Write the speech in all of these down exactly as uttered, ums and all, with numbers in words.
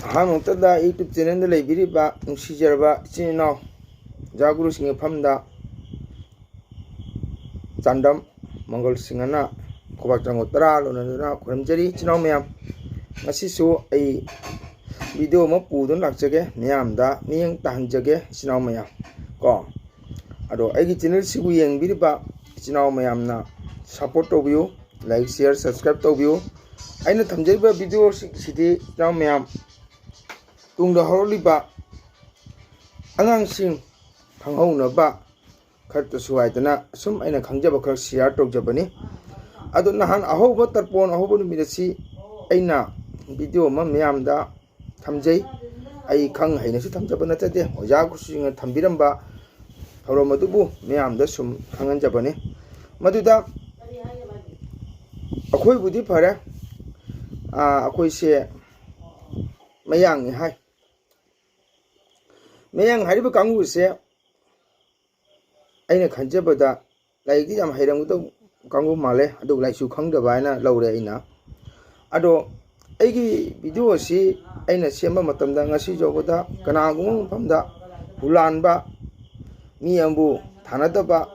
ꯑꯍꯥꯟꯕ ꯃꯛꯇꯗ YouTube channelꯗ ꯂꯩꯕꯤꯔꯤꯕ ꯅꯨꯡꯁꯤꯖꯔꯕ ꯏꯆꯤꯟ ꯏꯅꯥꯎ ꯑꯣꯖꯥ ꯒꯨꯔꯨꯁꯤꯡꯒꯤ ꯃꯐꯝꯗ ꯆꯥꯟꯗꯝ ꯃꯪꯒꯜ ꯁꯤꯡꯍꯅ ꯈꯨꯕꯥꯛ ꯆꯪꯒꯣ ꯇꯔꯥ ꯂꯣꯟꯅꯗꯨꯅ ꯈꯨꯔꯨꯝꯖꯔꯤ꯫ ꯏꯆꯤꯟ ꯏꯅꯥꯎ ꯃꯌꯥꯝ, ꯉꯁꯤꯁꯨ ꯑꯩ video ꯑꯃ ꯄꯨꯗꯨꯅ ꯂꯥꯛꯆꯒꯦ, ꯃꯤꯌꯥꯝꯗ ꯃꯤꯠꯌꯦꯡ ꯇꯥꯍꯟꯖꯒꯦ ꯏꯆꯤꯟ ꯏꯅꯥꯎ ꯃꯌꯥꯝ ꯀꯣ꯫ ꯑꯗꯣ ꯑꯩꯒꯤ channelꯁꯤꯕꯨ ꯌꯦꯡꯕꯤꯔꯤꯕ ꯏꯆꯤꯟ ꯏꯅꯥꯎ ꯃꯌꯥꯝꯅ support ꯇꯧꯕꯤꯌꯨ, like, share, subscribe ꯇꯧꯕꯤꯌꯨ꯫ ꯑꯩꯅ ꯊꯝꯖꯔꯤꯕ videoꯁꯤꯡꯁꯤꯗꯤ ꯏꯆꯤꯟ ꯏꯅꯥꯎ ꯃꯌꯥꯝ, ꯇꯨꯡꯗ ꯍꯧꯔꯛꯂꯤꯕ ꯑꯉꯥꯡꯁꯤꯡ ꯈꯪꯍꯧꯅꯕ ꯈꯛꯇꯁꯨ ꯍꯥꯏꯗꯅ ꯁꯨꯝ ꯑꯩꯅ ꯈꯪꯖꯕ ꯈꯔ share ꯇꯧꯖꯕꯅꯤ꯫ ꯑꯗꯣ ꯅꯍꯥꯟ ꯑꯍꯧꯕ ꯇꯔꯄꯣꯟ ꯑꯍꯧꯕ ꯅꯨꯃꯤꯠ ꯑꯁꯤ ꯑꯩꯅ video ꯑꯃ ꯃꯤꯌꯥꯝꯗ ꯊꯝꯖꯩ꯫ ꯑꯩ ꯈꯪ ꯍꯩꯅꯁꯨ ꯊꯝꯖꯕ ꯅꯠꯆꯗꯦ, ꯑꯣꯖꯥ ꯒꯨꯔꯨꯁꯤꯡꯅ ꯊꯝꯕꯤꯔꯝꯕ ꯊꯧꯔꯝ ꯑꯗꯨꯕꯨ ꯃꯤꯌꯥꯝꯗ ꯁꯨꯝ ꯈꯪꯍꯟꯖꯕꯅꯤ꯫ ꯃꯗꯨꯗ ꯑꯩꯈꯣꯏꯕꯨꯗꯤ ꯐꯔꯦ, ꯑꯥ, ꯑꯩꯈꯣꯏꯁꯦ ꯃꯌꯥꯡꯅꯤ ꯍꯥꯏ꯫ ꯃꯌꯥꯡ ꯍꯥꯏꯔꯤꯕ ꯀꯥꯡꯕꯨꯁꯦ ꯑꯩꯅ ꯈꯟꯖꯕꯗ ꯂꯥꯏꯔꯤꯛꯇꯤ ꯌꯥꯝ ꯍꯩꯔꯝꯒꯗꯧꯕ ꯀꯥꯡꯕꯨ ꯃꯥꯜꯂꯦ, ꯑꯗꯨꯒ ꯂꯥꯏꯁꯨ ꯈꯪꯗꯕ ꯍꯥꯏꯅ ꯂꯧꯔꯦ ꯑꯩꯅ꯫ ꯑꯗꯣ ꯑꯩꯒꯤ video ꯑꯁꯤ ꯑꯩꯅ ꯁꯦꯝꯕ ꯃꯇꯝꯗ ꯉꯁꯤ ꯐꯥꯎꯕꯗ ꯀꯅꯥꯒꯨꯝꯕ ꯃꯐꯝꯗ ꯍꯨꯔꯥꯟꯕ, ꯃꯤ ꯑꯃꯕꯨ ꯊꯥꯅꯗꯕ,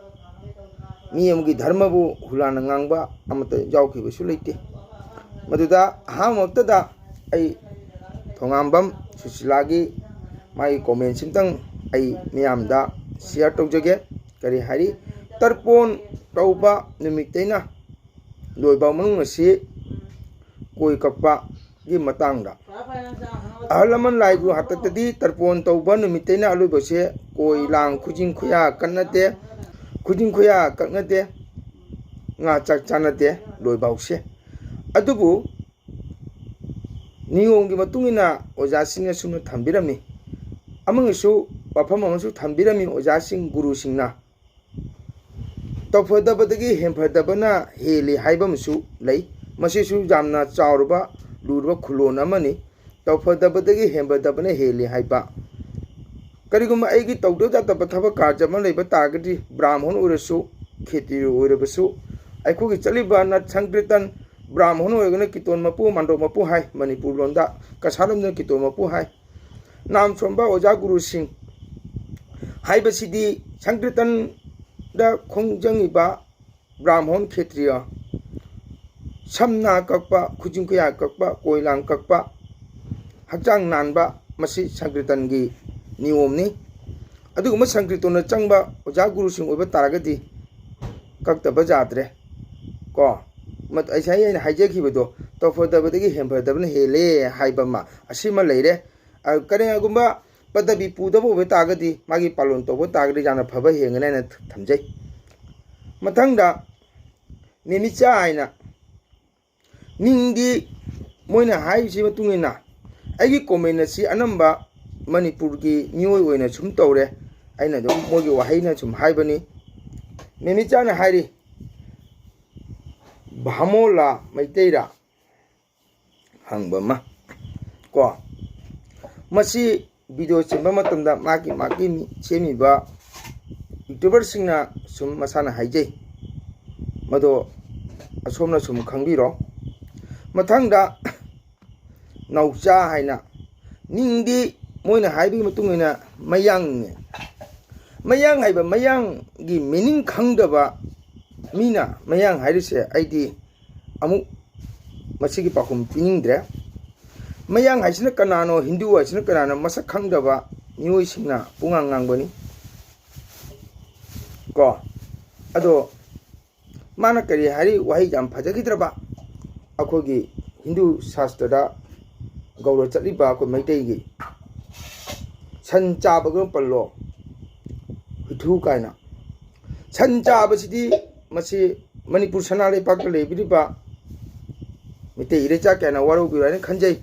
ꯃꯤ ꯑꯃꯒꯤ ꯙꯔꯃꯕꯨ ꯍꯨꯔꯥꯟꯅ ꯉꯥꯡꯕ ꯑꯃꯠꯇ ꯌꯥꯎꯈꯤꯕꯁꯨ ꯂꯩꯇꯦ꯫ ꯃꯗꯨꯗ ꯑꯍꯥꯟꯕꯃꯛꯇꯗ ꯑꯩ ꯊꯣꯉꯥꯝꯕꯝ ꯁꯨꯁꯤꯂꯥꯒꯤ ꯃꯥꯒꯤ comment ꯑꯝꯇꯪ ꯑꯩ ꯃꯤꯌꯥꯝꯗ share ꯇꯧꯖꯒꯦ꯫ ꯀꯔꯤ ꯍꯥꯏꯔꯤ? ꯇꯔꯄꯣꯟ ꯇꯧꯕ ꯅꯨꯃꯤꯠꯇꯩꯅ ꯂꯣꯏꯕ ꯃꯅꯨꯡ ꯑꯁꯤ ꯀꯣꯏ ꯀꯛꯄꯒꯤ ꯃꯇꯥꯡꯗ꯫ ꯑꯍꯜ ꯂꯃꯟ ꯂꯥꯏꯒꯤ ꯍꯥꯛꯇꯛꯇꯗꯤ ꯇꯔꯄꯣꯟ ꯇꯧꯕ ꯅꯨꯃꯤꯠꯇꯩꯅ ꯑꯂꯣꯏꯕꯁꯦ ꯀꯣꯏ ꯂꯥꯡ ꯈꯨꯖꯤꯡ ꯈꯨꯌꯥ ꯀꯠꯅꯗꯦ, ꯈꯨꯖꯤꯡ ꯈꯨꯌꯥ ꯀꯛꯅꯗꯦ, ꯉꯥ ꯆꯥꯛ ꯆꯥꯅꯗꯦ ꯂꯣꯏꯕꯥꯎꯁꯦ꯫ ꯑꯗꯨꯕꯨ ꯅꯤꯌꯣꯝꯒꯤ ꯃꯇꯨꯡ ꯏꯟꯅ ꯑꯣꯖꯥꯁꯤꯡꯅ ꯁꯨꯝꯅ ꯊꯝꯕꯤꯔꯝꯃꯤ꯫ ꯑꯃꯒꯁꯨ ꯋꯥꯐꯝ ꯑꯃꯁꯨ ꯊꯝꯕꯤꯔꯝꯃꯤ ꯑꯣꯖꯥꯁꯤꯡ, ꯒꯨꯔꯨꯁꯤꯡꯅ꯫ ꯇꯧꯐꯗꯕꯗꯒꯤ ꯍꯦꯟꯐꯗꯕꯅ ꯍꯦꯜꯂꯤ ꯍꯥꯏꯕ ꯑꯃꯁꯨ ꯂꯩ꯫ ꯃꯁꯤꯁꯨ ꯌꯥꯝꯅ ꯆꯥꯎꯔꯕ, ꯂꯨꯔꯕ ꯈꯨꯂꯣꯟ ꯑꯃꯅꯤ꯫ ꯇꯧꯐꯗꯕꯗꯒꯤ ꯍꯦꯟꯐꯗꯕꯅ ꯍꯦꯜꯂꯤ ꯍꯥꯏꯕ꯫ ꯀꯔꯤꯒꯨꯝꯕ ꯑꯩꯒꯤ ꯇꯧꯗ ꯌꯥꯗꯕ ꯊꯕꯛ ꯀꯥꯔꯖ ꯑꯃ ꯂꯩꯕ ꯇꯥꯔꯒꯗꯤ, ꯕ꯭ꯔꯥꯍꯃꯟ ꯑꯣꯏꯔꯁꯨ, ꯈꯦꯇ꯭ꯔꯤ ꯑꯣꯏꯔꯕꯁꯨ, ꯑꯩꯈꯣꯏꯒꯤ ꯆꯠꯂꯤꯕ ꯅꯠ ꯁꯪꯀꯤꯔꯇꯟ ꯕ꯭ꯔꯥꯍꯃꯣꯟ ꯑꯣꯏꯔꯒꯅ ꯀꯤꯇꯣꯟ ꯃꯄꯨ, ꯃꯥꯟꯗꯣꯞ ꯃꯄꯨ ꯍꯥꯏ ꯃꯅꯤꯄꯨꯔ ꯂꯣꯟꯗ, ꯀꯁꯥꯔ ꯂꯣꯝꯗꯅ ꯀꯤꯇꯣꯟ ꯃꯄꯨ ꯍꯥꯏ꯫ ꯅꯥꯝ ꯁꯣꯟꯕ ꯑꯣꯖꯥ ꯒꯨꯔꯨꯁꯤꯡ ꯍꯥꯏꯕꯁꯤꯗꯤ ꯁꯪꯀ꯭ꯔꯤꯇꯟꯗ ꯈꯣꯡꯖꯪꯉꯤꯕ ꯕ꯭ꯔꯥꯍꯃꯣꯟ, ꯈꯦꯇ꯭ꯔꯤꯌ, ꯁꯝ ꯅꯥ ꯀꯛꯄ, ꯈꯨꯖꯤꯟ ꯈꯨꯌꯥ ꯀꯛꯄ, ꯀꯣꯏꯂꯥꯡ ꯀꯛꯄ, ꯍꯛꯆꯥꯡ ꯅꯥꯟꯕ, ꯃꯁꯤ ꯁꯪꯀ꯭ꯔꯤꯇꯟꯒꯤ ꯅꯤꯌꯣꯝꯅꯤ꯫ ꯑꯗꯨꯒꯨꯝꯕ ꯁꯪꯀ꯭ꯔꯤꯇꯟꯅ ꯆꯪꯕ ꯑꯣꯖꯥ ꯒꯨꯔꯨꯁꯤꯡ ꯑꯣꯏꯕ ꯇꯥꯔꯒꯗꯤ ꯀꯛꯇꯕ ꯌꯥꯗ꯭ꯔꯦ꯫ ꯀꯣ, ꯃꯠ-, ꯉꯁꯥꯏ ꯑꯩꯅ ꯍꯥꯏꯖꯈꯤꯕꯗꯣ, ꯇꯧꯐꯗꯕꯗꯒꯤ ꯍꯦꯟꯐꯗꯕꯅ ꯍꯦꯜꯂꯦ ꯍꯥꯏꯕ ꯑꯃ, ꯑꯁꯤꯃ ꯂꯩꯔꯦ꯫ ꯑ, ꯀꯔꯤꯒꯨꯝꯕ ꯄꯗꯕꯤ ꯄꯨꯗꯕ ꯑꯣꯏꯕ ꯇꯥꯔꯒꯗꯤ, ꯃꯥꯒꯤ ꯄꯥꯂꯣꯟ ꯇꯧꯕ ꯇꯥꯔꯒꯗꯤ ꯌꯥꯝꯅ ꯐꯕ ꯍꯦꯟꯒꯅꯤ ꯍꯥꯏꯅ ꯊꯝꯖꯩ꯫ ꯃꯊꯪꯗ ꯃꯦꯃꯤꯆꯥ ꯍꯥꯏꯅ ꯃꯤꯡꯗꯤ ꯃꯣꯏꯅ ꯍꯥꯏꯔꯤꯁꯤ ꯃꯇꯨꯡ ꯏꯟꯅ ꯑꯩꯒꯤ comment ꯑꯁꯤ ꯑꯅꯝꯕ ꯃꯅꯤꯄꯨꯔꯒꯤ ꯃꯤꯑꯣꯏ ꯑꯣꯏꯅ ꯁꯨꯝ ꯇꯧꯔꯦ꯫ ꯑꯩꯅ ꯑꯗꯨꯝ ꯃꯣꯏꯒꯤ ꯋꯥꯍꯩꯅ ꯁꯨꯝ ꯍꯥꯏꯕꯅꯤ꯫ ꯃꯦꯃꯤꯆꯥꯅ ꯍꯥꯏꯔꯤ, "ꯚꯥꯃꯣꯟꯂꯥ ꯃꯩꯇꯩꯔꯥ?" ꯍꯪꯕ ꯑꯃ ꯀꯣ꯫ ꯃꯁꯤ video ꯁꯦꯝꯕ ꯃꯇꯝꯗ ꯃꯥꯒꯤ, ꯃꯥꯒꯤ ꯃꯤ-, ꯁꯦꯝꯃꯤꯕ YouTuberꯁꯤꯡꯅ ꯁꯨꯝ ꯃꯁꯥꯅ ꯍꯥꯏꯖꯩ꯫ ꯃꯗꯣ ꯑꯁꯣꯝꯅ ꯁꯨꯝ ꯈꯪꯕꯤꯔꯣ꯫ ꯃꯊꯪꯗ ꯅꯥꯎꯆꯥ ꯍꯥꯏꯅ ꯃꯤꯡꯗꯤ ꯃꯣꯏꯅ ꯍꯥꯏꯕꯒꯤ ꯃꯇꯨꯡ ꯏꯟꯅ ꯃꯌꯥꯡꯅꯦ꯫ ꯃꯌꯥꯡ ꯍꯥꯏꯕ, ꯃꯌꯥꯡꯒꯤ meaning ꯈꯪꯗꯕ ꯃꯤꯅ ꯃꯌꯥꯡ ꯍꯥꯏꯔꯤꯁꯦ ꯑꯩꯗꯤ ꯑꯃꯨꯛ ꯃꯁꯤꯒꯤ ꯄꯥꯎꯈꯨꯝ ꯄꯤꯅꯤꯡꯗ꯭ꯔꯦ꯫ ꯃꯌꯥꯡ ꯍꯥꯏꯁꯤꯅ ꯀꯅꯥꯅꯣ, ꯍꯤꯟꯗꯨ ꯍꯥꯏꯁꯤꯅ ꯀꯅꯥꯅꯣ ꯃꯁꯛ ꯈꯪꯗꯕ ꯃꯤꯑꯣꯏꯁꯤꯡꯅ ꯄꯨꯡꯉꯥꯡ ꯉꯥꯡꯕꯅꯤ ꯀꯣ꯫ ꯑꯗꯣ ꯃꯥꯅ ꯀꯔꯤ ꯍꯥꯏꯔꯤ? ꯋꯥꯍꯩ ꯌꯥꯝ ꯐꯖꯈꯤꯗ꯭ꯔꯕ, ꯑꯩꯈꯣꯏꯒꯤ ꯍꯤꯟꯗꯨ ꯁꯥꯁꯇ꯭ꯔꯗ ꯒꯧꯔ ꯆꯠꯂꯤꯕ ꯑꯩꯈꯣꯏ ꯃꯩꯇꯩꯒꯤ ꯁꯟ ꯆꯥꯕꯒ ꯄꯜꯂꯣ, ꯍꯨꯏꯊꯨ ꯀꯥꯏꯅ꯫ ꯁꯟ ꯆꯥꯕꯁꯤꯗꯤ ꯃꯁꯤ ꯃꯅꯤꯄꯨꯔ ꯁꯅꯥ ꯂꯩꯄꯥꯛꯇ ꯂꯩꯕꯤꯔꯤꯕ ꯃꯩꯇꯩ ꯏꯔꯩꯆꯥ ꯀꯌꯥꯅ ꯋꯥꯔꯧꯕꯤꯔꯣꯏ ꯍꯥꯏꯅ ꯈꯟꯖꯩ꯫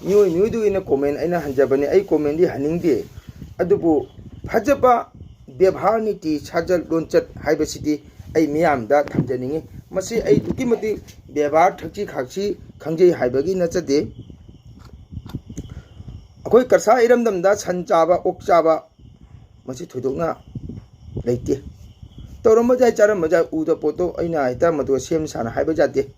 ꯃꯤꯑꯣꯏ ꯃꯤꯑꯣꯏꯗꯨꯒꯤ ꯑꯣꯏꯅ comment ꯑꯩꯅ ꯍꯟꯖꯕꯅꯤ, ꯑꯩ commentꯗꯤ ꯍꯟꯅꯤꯡꯗꯦ꯫ ꯑꯗꯨꯕꯨ ꯐꯖꯕ ꯕꯦꯕꯥꯔ, ꯅꯤꯇꯤ ꯁꯥꯖꯠ ꯂꯣꯟꯆꯠ ꯍꯥꯏꯕꯁꯤꯗꯤ ꯑꯩ ꯃꯤꯌꯥꯝꯗ ꯊꯝꯖꯅꯤꯡꯉꯤ꯫ ꯃꯁꯤ ꯑꯩ ꯑꯗꯨꯛꯀꯤ ꯃꯇꯤꯛ ꯕꯦꯕꯥꯔ, ꯊꯛꯁꯤ ꯈꯥꯁꯤ ꯈꯪꯖꯩ ꯍꯥꯏꯕꯒꯤ ꯅꯠꯆꯗꯦ꯫ ꯑꯩꯈꯣꯏ ꯀꯁꯥꯔ ꯏꯔꯝꯗꯝꯗ ꯁꯟ ꯆꯥꯕ, ꯑꯣꯛ ꯆꯥꯕ, ꯃꯁꯤ ꯊꯣꯏꯗꯣꯛꯅ ꯂꯩꯇꯦ꯫ ꯇꯧꯔꯝꯕ ꯌꯥꯏ, ꯆꯥꯔꯝꯕ ꯌꯥꯏ, ꯎꯗ ꯄꯣꯠꯇꯣ ꯑꯩꯅ ꯍꯦꯛꯇ ꯃꯗꯨ ꯁꯦꯝ ꯁꯥꯅ ꯍꯥꯏꯕ ꯌꯥꯗꯦ꯫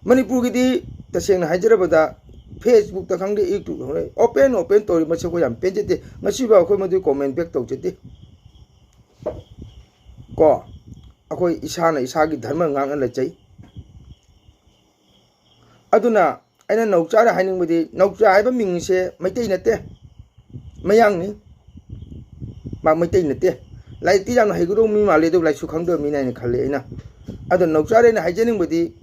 ꯃꯅꯤꯄꯨꯔꯒꯤꯗꯤ ꯇꯁꯦꯡꯅ ꯍꯥꯏꯖꯔꯕꯗ Facebook ꯇ ꯈꯪꯗꯦ, YouTube ꯇ ꯈꯪꯗꯦ, open open ꯇꯧꯔꯤ꯫ ꯃꯁꯤ ꯑꯩꯈꯣꯏ ꯌꯥꯝ ꯄꯦꯟꯖꯗꯦ꯫ ꯉꯁꯤꯐꯥꯎ ꯑꯩꯈꯣꯏ ꯃꯗꯨꯒꯤ comment back ꯇꯧꯖꯗꯦ꯫ ꯀꯣ, ꯑꯩꯈꯣꯏ ꯏꯁꯥꯅ ꯏꯁꯥꯒꯤ ꯙꯔꯃ ꯉꯥꯛꯅ ꯂꯩꯖꯩ꯫ ꯑꯗꯨꯅ ꯑꯩꯅ ꯅꯧꯆꯥꯗ ꯍꯥꯏꯅꯤꯡꯕꯗꯤ, ꯅꯧꯆꯥ ꯍꯥꯏꯕ ꯃꯤꯡꯁꯦ ꯃꯩꯇꯩ ꯅꯠꯇꯦ, ꯃꯌꯥꯡꯅꯤ꯫ ꯃꯥ ꯃꯩꯇꯩ ꯅꯠꯇꯦ꯫ ꯂꯥꯏꯔꯤꯛꯇꯤ ꯌꯥꯝꯅ ꯍꯩꯒꯗꯧꯕ ꯃꯤ ꯃꯥꯜꯂꯤ, ꯑꯗꯨꯕꯨ ꯂꯥꯏꯁꯨ ꯈꯪꯗꯕ ꯃꯤꯅ ꯍꯥꯏꯅ ꯈꯜꯂꯤ ꯑꯩꯅ꯫ ꯑꯗꯣ ꯅꯧꯆꯥꯗ ꯑꯩꯅ ꯍꯥꯏꯖꯅꯤꯡꯕꯗꯤ,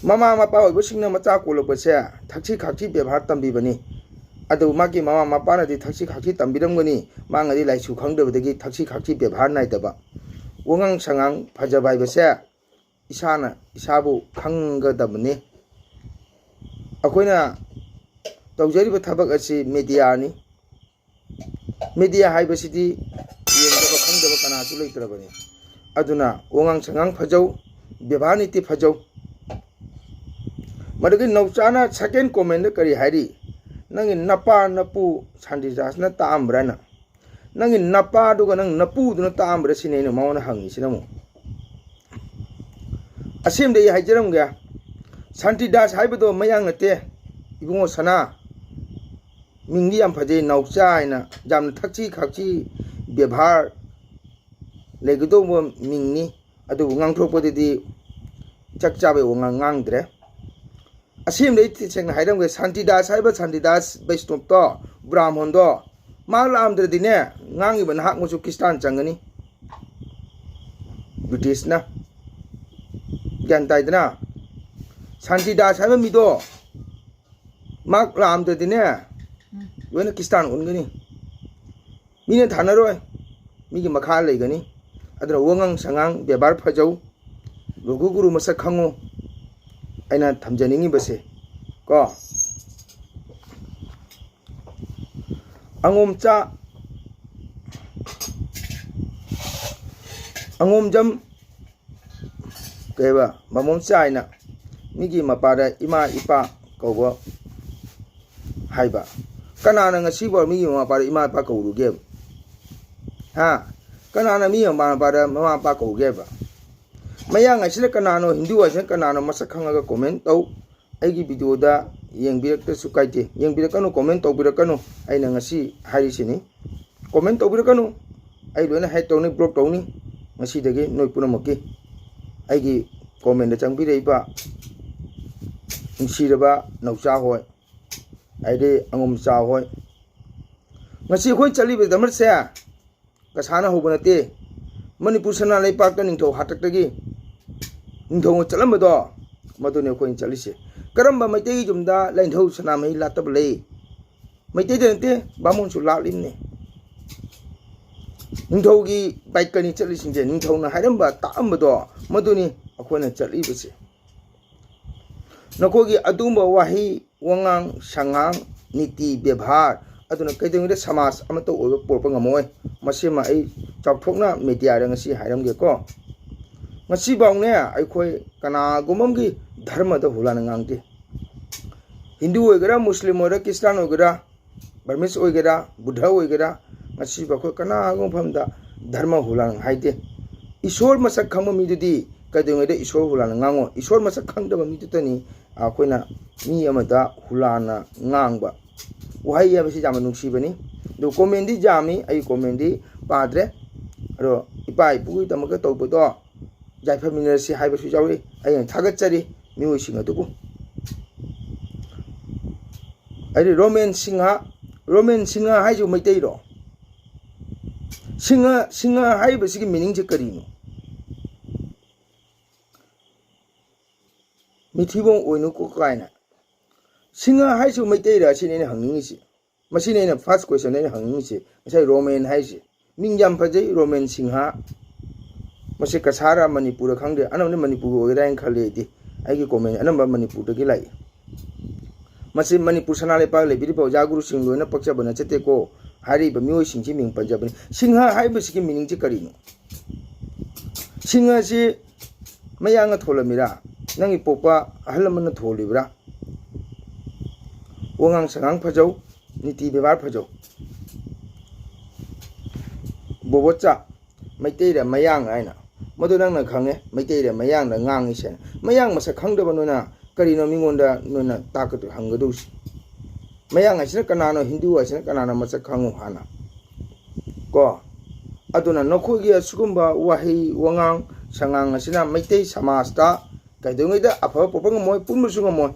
ꯃꯃꯥ ꯃꯄꯥ ꯑꯣꯏꯕꯁꯤꯡꯅ ꯃꯆꯥ ꯀꯣꯜꯂꯛꯄꯁꯦ ꯊꯛꯁꯤ ꯈꯥꯛꯁꯤ ꯕꯦꯕꯥꯔ ꯇꯝꯕꯤꯕꯅꯤ꯫ ꯑꯗꯨꯕꯨ ꯃꯥꯒꯤ ꯃꯃꯥ ꯃꯄꯥꯅꯗꯤ ꯊꯛꯁꯤ ꯈꯥꯛꯁꯤ ꯇꯝꯕꯤꯔꯝꯒꯅꯤ, ꯃꯥꯅꯗꯤ ꯂꯥꯏꯁꯨ ꯈꯪꯗꯕꯗꯒꯤ ꯊꯛꯁꯤ ꯈꯥꯛꯁꯤ ꯕꯦꯕꯥꯔ ꯅꯥꯏꯗꯕ꯫ ꯋꯥꯉꯥꯡ ꯁꯉꯥꯡ ꯐꯖꯕ ꯍꯥꯏꯕꯁꯦ ꯏꯁꯥꯅ ꯏꯁꯥꯕꯨ ꯈꯪꯒꯗꯕꯅꯤ꯫ ꯑꯩꯈꯣꯏꯅ ꯇꯧꯖꯔꯤꯕ ꯊꯕꯛ ꯑꯁꯤ media ꯅꯤ꯫ Media ꯍꯥꯏꯕꯁꯤꯗꯤ ꯌꯦꯡꯗꯕ ꯈꯪꯗꯕ ꯀꯅꯥꯁꯨ ꯂꯩꯇ꯭ꯔꯕꯅꯤ꯫ ꯑꯗꯨꯅ ꯋꯥꯉꯥꯡ ꯁꯉꯥꯡ ꯐꯖꯧ, ꯕꯦꯕꯥꯔ ꯅꯤꯇꯤ ꯐꯖꯧ꯫ ꯃꯗꯨꯒꯤ ꯅꯧꯆꯥꯅ second comment ꯗ ꯀꯔꯤ ꯍꯥꯏꯔꯤ? "ꯅꯪꯒꯤ ꯅꯄꯥ ꯅꯄꯨ ꯁꯥꯟꯇꯤꯗꯥꯁꯅ ꯇꯥꯛꯑꯝꯕ꯭ꯔꯥꯅ?" ꯅꯪꯒꯤ ꯅꯄꯥꯗꯨꯒ ꯅꯪ ꯅꯄꯨꯗꯨꯅ ꯇꯥꯛꯑꯝꯕ꯭ꯔꯥ ꯁꯤꯅꯤ ꯑꯩꯅ ꯃꯉꯣꯟꯗ ꯍꯪꯉꯤꯁꯤꯅ ꯑꯃꯨꯛ꯫ ꯑꯁꯦꯡꯕꯗꯤ ꯑꯩ ꯍꯥꯏꯖꯔꯝꯒꯦ, ꯁꯥꯟꯇꯤꯗꯥꯁ ꯍꯥꯏꯕꯗꯣ ꯃꯌꯥꯡ ꯅꯠꯇꯦ, ꯏꯕꯨꯡꯉꯣ ꯁꯅꯥ꯫ ꯃꯤꯡꯗꯤ ꯌꯥꯝ ꯐꯖꯩ, ꯅꯥꯎꯆꯥ ꯍꯥꯏꯅ꯫ ꯌꯥꯝꯅ ꯊꯛꯁꯤ ꯈꯥꯛꯁꯤ ꯕꯦꯕꯥꯔ ꯂꯩꯒꯗꯧꯕ ꯃꯤꯡꯅꯤ꯫ ꯑꯗꯨꯕꯨ ꯉꯥꯡꯊꯣꯔꯛꯄꯗꯗꯤ ꯆꯥꯛ ꯆꯥꯕꯩ ꯋꯥꯉꯥꯡ ꯉꯥꯡꯗ꯭ꯔꯦ꯫ ꯑꯁꯦꯡꯕꯗꯤ ꯑꯩ ꯁꯦꯡꯅ ꯍꯥꯏꯔꯝꯒꯦ, ꯁꯥꯟꯇꯤꯗꯥꯁ ꯍꯥꯏꯕ ꯁꯥꯟꯇꯤꯗꯥꯁ ꯕꯩꯁꯅꯣꯞꯇꯣ, ꯕ꯭ꯔꯥꯍꯃꯣꯟꯗꯣ, ꯃꯥ ꯂꯥꯛꯑꯝꯗ꯭ꯔꯗꯤꯅꯦ, ꯉꯥꯡꯉꯤꯕ ꯅꯍꯥꯛ ꯃꯣꯏꯁꯨ ꯈ꯭ꯔꯤꯁꯇꯥꯟ ꯆꯪꯒꯅꯤ꯫ ꯕ꯭ꯔꯤꯇꯤꯁꯅ꯫ ꯒ꯭ꯌꯥꯟ ꯇꯥꯏꯗꯅ? ꯁꯥꯟꯇꯤꯗꯥꯁ ꯍꯥꯏꯕ ꯃꯤꯗꯣ ꯃꯥ ꯂꯥꯛꯑꯝꯗ꯭ꯔꯗꯤꯅꯦ, ꯂꯣꯏꯅ ꯈ꯭ꯔꯤꯁꯇꯥꯟ ꯑꯣꯟꯒꯅꯤ꯫ ꯃꯤꯅ ꯊꯥꯅꯔꯣꯏ, ꯃꯤꯒꯤ ꯃꯈꯥ ꯂꯩꯒꯅꯤ꯫ ꯑꯗꯨꯅ ꯋꯥꯉꯥꯡ ꯁꯉꯥꯡ ꯕꯦꯕꯥꯔ ꯐꯖꯧ, ꯔꯘꯨ ꯒꯨꯔꯨ ꯃꯁꯛ ꯈꯪꯉꯨ꯫ ꯑꯩꯅ ꯊꯝꯖꯅꯤꯡꯉꯤꯕꯁꯦ ꯀꯣ, ꯑꯉꯣꯝꯆꯥ, ꯑꯉꯣꯝꯖꯝ, ꯀꯩꯕ, ꯃꯃꯣꯝꯆꯥ ꯍꯥꯏꯅ ꯃꯤꯒꯤ ꯃꯄꯥꯗ ꯏꯃꯥ ꯏꯄꯥ ꯀꯧꯕ ꯍꯥꯏꯕ꯫ ꯀꯅꯥꯅ ꯉꯁꯤꯐꯥꯎ ꯃꯤꯒꯤ ꯃꯃꯥ ꯃꯄꯥꯗ ꯏꯃꯥ ꯏꯄꯥ ꯀꯧꯔꯨꯒꯦꯕ? ꯍꯥ? ꯀꯅꯥꯅ ꯃꯤ ꯃꯃꯥ ꯃꯄꯥꯗ ꯃꯃꯥ ꯃꯄꯥ ꯀꯧꯒꯦꯕ? ꯃꯌꯥꯡ ꯍꯥꯏꯁꯤꯅ ꯀꯅꯥꯅꯣ, ꯍꯤꯟꯗꯨ ꯍꯥꯏꯁꯤꯅ ꯀꯅꯥꯅꯣ, ꯃꯁꯛ ꯈꯪꯉꯒ comment ꯇꯧ꯫ ꯑꯩꯒꯤ video ꯗ ꯌꯦꯡꯕꯤꯔꯛꯇ꯭ꯔꯁꯨ ꯀꯥꯏꯗꯦ, ꯌꯦꯡꯕꯤꯔꯛꯀꯅꯨ, comment ꯇꯧꯕꯤꯔꯛꯀꯅꯨ꯫ ꯑꯩꯅ ꯉꯁꯤ ꯍꯥꯏꯔꯤꯁꯤꯅꯤ, comment ꯇꯧꯕꯤꯔꯛꯀꯅꯨ꯫ ꯑꯩ ꯂꯣꯏꯅ hide ꯇꯧꯅꯤ, block ꯇꯧꯅꯤ꯫ ꯉꯁꯤꯗꯒꯤ ꯅꯣꯏ ꯄꯨꯝꯅꯃꯛꯀꯤ, ꯑꯩꯒꯤ comment ꯗ ꯆꯪꯕꯤꯔꯛꯏꯕ ꯅꯨꯡꯁꯤꯔꯕ ꯅꯧꯆꯥ ꯍꯣꯏ, ꯍꯥꯏꯗꯤ ꯑꯉꯣꯝꯆꯥ ꯍꯣꯏ, ꯉꯁꯤ ꯑꯩꯈꯣꯏ ꯆꯠꯂꯤꯕ ꯗꯃꯔꯁꯦ ꯀꯁꯥꯅ ꯍꯧꯕ ꯅꯠꯇꯦ꯫ ꯃꯅꯤꯄꯨꯔ ꯁꯅꯥ ꯂꯩꯄꯥꯛꯇ ꯅꯤꯡꯊꯧ ꯍꯥꯛꯇꯛꯇꯒꯤ ꯅꯤꯡꯊꯧꯅ ꯆꯠꯂꯝꯕꯗꯣ, ꯃꯗꯨꯅꯤ ꯑꯩꯈꯣꯏꯅ ꯆꯠꯂꯤꯁꯦ꯫ ꯀꯔꯝꯕ ꯃꯩꯇꯩꯒꯤ ꯌꯨꯝꯗ ꯂꯥꯏꯅꯤꯡꯊꯧ ꯁꯅꯥꯃꯍꯤ ꯂꯥꯠꯇꯕ ꯂꯩ? ꯃꯩꯇꯩꯗ ꯅꯠꯇꯦ, ꯕꯥꯃꯣꯟꯁꯨ ꯂꯥꯠꯂꯤꯕꯅꯤ꯫ ꯅꯤꯡꯊꯧꯒꯤ ꯕꯥꯏꯀꯅꯤ ꯆꯠꯂꯤꯁꯤꯡꯁꯦ, ꯅꯤꯡꯊꯧꯅ ꯍꯥꯏꯔꯝꯕ, ꯇꯥꯛꯑꯝꯕꯗꯣ, ꯃꯗꯨꯅꯤ ꯑꯩꯈꯣꯏꯅ ꯆꯠꯂꯤꯕꯁꯦ꯫ ꯅꯈꯣꯏꯒꯤ ꯑꯗꯨꯒꯨꯝꯕ ꯋꯥꯍꯩ, ꯋꯥꯉꯥꯡ ꯁꯉꯥꯡ, ꯅꯤꯇꯤ ꯕꯦꯕꯥꯔ ꯑꯗꯨꯅ ꯀꯩꯗꯧꯉꯩꯗ ꯁꯃꯥꯖ ꯑꯃꯠꯇ ꯑꯣꯏꯕ ꯄꯨꯔꯛꯄ ꯉꯝꯃꯣꯏ꯫ ꯃꯁꯤꯃ ꯑꯩ ꯆꯥꯎꯊꯣꯛꯅ media ꯗ ꯉꯁꯤ ꯍꯥꯏꯔꯝꯒꯦꯀꯣ꯫ ꯉꯁꯤꯐꯥꯎꯅꯦ ꯑꯩꯈꯣꯏ ꯀꯅꯥꯒꯨꯝꯕ ꯑꯃꯒꯤ ꯙꯔꯃꯗ ꯍꯨꯔꯥꯟꯅ ꯉꯥꯡꯗꯦ꯫ ꯍꯤꯟꯗꯨ ꯑꯣꯏꯒꯦꯔꯥ, ꯃꯨꯁꯂꯤꯝ ꯑꯣꯏꯒꯦꯔꯥ, ꯈ꯭ꯔꯤꯁꯇꯥꯟ ꯑꯣꯏꯒꯦꯔꯥ, ꯕꯔꯃꯤꯁ ꯑꯣꯏꯒꯦꯔꯥ, ꯕꯨꯙ ꯑꯣꯏꯒꯦꯔꯥ, ꯉꯁꯤꯐꯥꯎ ꯑꯩꯈꯣꯏ ꯀꯅꯥꯒꯨꯝꯕ ꯃꯐꯝꯗ ꯙꯔꯃ ꯍꯨꯔꯥꯟ ꯍꯥꯏꯗꯦ꯫ ꯏꯁꯣꯔ ꯃꯁꯛ ꯈꯪꯕ ꯃꯤꯗꯨꯗꯤ ꯀꯩꯗꯧꯉꯩꯗ ꯏꯁꯣꯔ ꯍꯨꯔꯥꯟꯅ ꯉꯥꯡꯉꯣ? ꯏꯁꯣꯔ ꯃꯁꯛ ꯈꯪꯗꯕ ꯃꯤꯗꯨꯗꯅꯤ ꯑꯩꯈꯣꯏꯅ ꯃꯤ ꯑꯃꯗ ꯍꯨꯔꯥꯟꯅ ꯉꯥꯡꯕ꯫ ꯋꯥꯍꯩ ꯍꯥꯏꯕꯁꯤ ꯌꯥꯝꯅ ꯅꯨꯡꯁꯤꯕꯅꯤ꯫ ꯑꯗꯨ comment ꯗꯤ ꯌꯥꯝꯃꯤ, ꯑꯩ comment ꯗꯤ ꯄꯥꯗ꯭ꯔꯦ꯫ ꯑꯗꯣ ꯏꯄꯥ ꯏꯄꯨꯒꯤꯗꯃꯛꯇ ꯇꯧꯕꯗꯣ ꯌꯥꯏꯐꯃꯤꯟꯅꯔꯁꯤ ꯍꯥꯏꯕꯁꯨ ꯌꯥꯎꯔꯤ꯫ ꯑꯩꯅ ꯊꯥꯒꯠꯆꯔꯤ ꯃꯤꯑꯣꯏꯁꯤꯡ ꯑꯗꯨꯕꯨ꯫ ꯑꯩꯗꯤ ꯔꯣꯃꯦꯟ ꯁꯤꯡꯍ, ꯔꯣꯃꯦꯟ ꯁꯤꯡꯍ ꯍꯥꯏꯁꯤꯕꯨ ꯃꯩꯇꯩꯔꯣ? ꯁꯤꯡꯍ, ꯁꯤꯡꯍ ꯍꯥꯏꯔꯤꯕꯁꯤꯒꯤ meaning ꯁꯦ ꯀꯔꯤꯅꯣ? ꯃꯤꯊꯤꯕꯣꯡ ꯑꯣꯏꯅꯨꯀꯣ ꯀꯥꯏꯅ꯫ ꯁꯤꯡꯍ ꯍꯥꯏꯁꯤꯕꯨ ꯃꯩꯇꯩꯔ? ꯑꯁꯤꯅꯤ ꯑꯩꯅ ꯍꯪꯅꯤꯡꯉꯤꯁꯤ꯫ ꯃꯁꯤꯅꯤ ꯑꯩꯅ first question ꯑꯩꯅ ꯍꯪꯅꯤꯡꯉꯤꯁꯤ꯫ ꯉꯁꯥꯏ ꯔꯣꯃꯦꯟ ꯍꯥꯏꯁꯤ꯫ ꯃꯤꯡ ꯌꯥꯝ ꯐꯖꯩ, ꯔꯣꯃꯦꯟ ꯁꯤꯡꯍ꯫ ꯃꯁꯤ ꯀꯁꯥꯔ ꯃꯅꯤꯄꯨꯔꯗ ꯈꯪꯗꯦ, ꯑꯅꯝꯕꯅ ꯃꯅꯤꯄꯨꯔꯒꯤ ꯑꯣꯏꯒꯗ꯭ꯔꯥ ꯍꯥꯏꯅ ꯈꯜꯂꯤ ꯑꯩꯗꯤ꯫ ꯑꯩꯒꯤ comment ꯑꯅꯝꯕ ꯃꯅꯤꯄꯨꯔꯗꯒꯤ ꯂꯥꯛꯏ꯫ ꯃꯁꯤ ꯃꯅꯤꯄꯨꯔ ꯁꯅꯥ ꯂꯩꯄꯥꯛ ꯂꯩꯕꯤꯔꯤꯕ ꯑꯣꯖꯥ ꯒꯨꯔꯨꯁꯤꯡ ꯂꯣꯏꯅ ꯄꯛꯆꯕ ꯅꯠꯆꯗꯦꯀꯣ꯫ ꯍꯥꯏꯔꯤꯕ ꯃꯤꯑꯣꯏꯁꯤꯡꯁꯤ ꯃꯤꯡ ꯄꯟꯖꯕꯅꯤ꯫ ꯁꯤꯡꯍ ꯍꯥꯏꯕꯁꯤꯒꯤ meaning ꯁꯤ ꯀꯔꯤꯅꯣ? ꯁꯤꯡꯍꯁꯤ ꯃꯌꯥꯡꯅ ꯊꯣꯜꯂꯝꯃꯤꯔꯥ? ꯅꯪꯒꯤ ꯄꯣꯛꯄ ꯑꯍꯜ ꯂꯃꯟꯅ ꯊꯣꯜꯂꯤꯕ꯭ꯔꯥ? ꯋꯥꯉꯥꯡ ꯁꯉꯥꯡ ꯐꯖꯧ, ꯅꯤꯇꯤ ꯕꯦꯕꯥꯔ ꯐꯖꯧ꯫ ꯕꯣꯕꯣꯆꯥ, ꯃꯩꯇꯩꯔ ꯃꯌꯥꯡ ꯍꯥꯏꯅ꯫ ꯃꯗꯨ ꯅꯪꯅ ꯈꯪꯉꯦ, ꯃꯩꯇꯩꯔ ꯃꯌꯥꯡꯅ ꯉꯥꯡꯉꯤꯁꯦ꯫ ꯃꯌꯥꯡ ꯃꯁꯛ ꯈꯪꯗꯕ ꯅꯣꯏꯅ ꯀꯔꯤꯅꯣ ꯃꯤꯉꯣꯟꯗ ꯅꯣꯏꯅ ꯇꯥꯛꯀꯗꯣꯏ, ꯍꯪꯒꯗꯧꯁꯤ? ꯃꯌꯥꯡ ꯍꯥꯏꯁꯤꯅ ꯀꯅꯥꯅꯣ, ꯍꯤꯟꯗꯨ ꯍꯥꯏꯁꯤꯅ ꯀꯅꯥꯅꯣ, ꯃꯁꯛ ꯈꯪꯉꯨ ꯍꯥꯟꯅ꯫ ꯀꯣ? ꯑꯗꯨꯅ ꯅꯈꯣꯏꯒꯤ ꯑꯁꯤꯒꯨꯝꯕ ꯋꯥꯍꯩ ꯋꯥꯉꯥꯡ ꯁꯉꯥꯡ ꯑꯁꯤꯅ ꯃꯩꯇꯩ ꯁꯃꯥꯖꯇ ꯀꯩꯗꯧꯉꯩꯗ ꯑꯐꯕ ꯄꯨꯔꯛꯄ ꯉꯝꯃꯣꯏ, ꯄꯨꯟꯕꯁꯨ ꯉꯝꯃꯣꯏ꯫